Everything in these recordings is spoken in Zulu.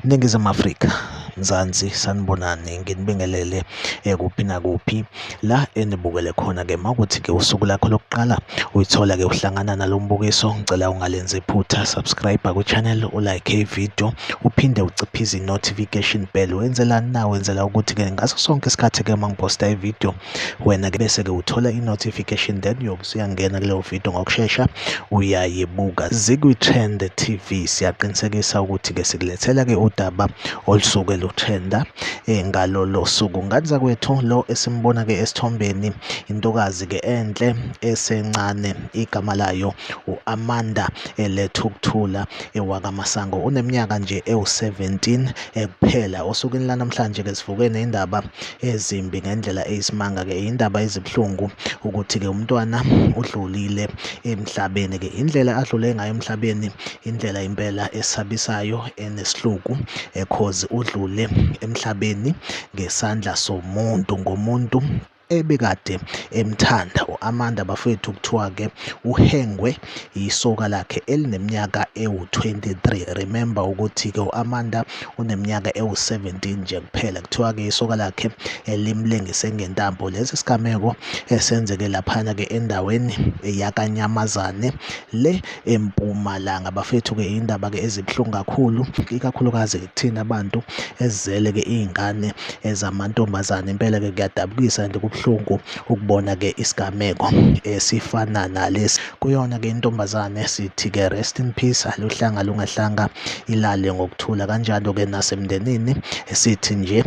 Ningizimu Afrika, Mzansi, sanibonani, nginibingelele kuphi nakuphi la enibukele khona-ke. Mawukuthi-ke usuku lakho lokuqala uyithola-ke uhlangana nalo mbukiso, ngicela ungalenzi iphutha, subscribe kwi-channel, ulike ividiyo, uphinde uciphize i-notification bell. Wenzelani na? Wenzela ukuthi-ke ngaso sonke isikhathi-ke uma ngiphosta ividiyo, wena-ke bese-ke uthola i-notification, then uyobe usuyangena kuleyo video ngokushesha uyayibuka. Zikwi-Trend TV siyaqinisekisa ukuthi-ke sikulethela-ke udaba olusuke lutrenda ngalolo suku. Ngane zakwethu, lo esimbona-ke esithombeni intokazi-ke enhle esencane, igama layo u-Amanda Lethukuthula ewakaMasango, uneminyaka nje ewu-17 kuphela. Osukwini lanamhlanje-ke sivuke nendaba ezimbi ngendlela eyisimanga-ke, indaba ezibuhlungu ukuthi-ke umntwana udlulile emhlabeni-ke. Indlela adlule ngayo emhlabeni indlela impela esabisayo enesihluku, cause udlule emhlabeni ngesandla somuntu, ngomuntu ebekade emthanda. U-Amanda bafethu kuthiwa-ke uhengwe yisoka lakhe elineminyaka ewu-23. Remember ukuthi-ke u-Amanda uneminyaka ewu-17 nje kuphela. Kuthiwa-ke isoka lakhe limlengise ngentambo. Lesi sigameko esenzeke laphana-ke endaweni yaKanyamazane le eMpumalanga. Bafethu-ke indaba-ke ezibuhlungu kakhulu, ikakhulukazi kuthina abantu esizele-ke iy'ngane ezamantombazane. Impela-ke kuyadabukisa and kubuhlungu ukubona-ke isigameko esifana nalesi. Kuyona-ke intombazane sithi-ke rest in peace, aluhlanga lungahlanga, ilale ngokuthula. Kanjalo-ke nasemndenini sithi nje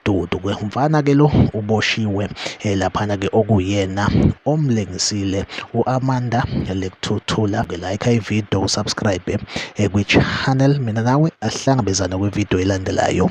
dudu. Umfana-ke lo uboshiwe laphana-ke okuyena omlengisile u-Amanda Lekuthuthula. Like ividiyo, usubscribe kwi-channel. Mina nawe asihlangabezane kwividiyo elandelayo.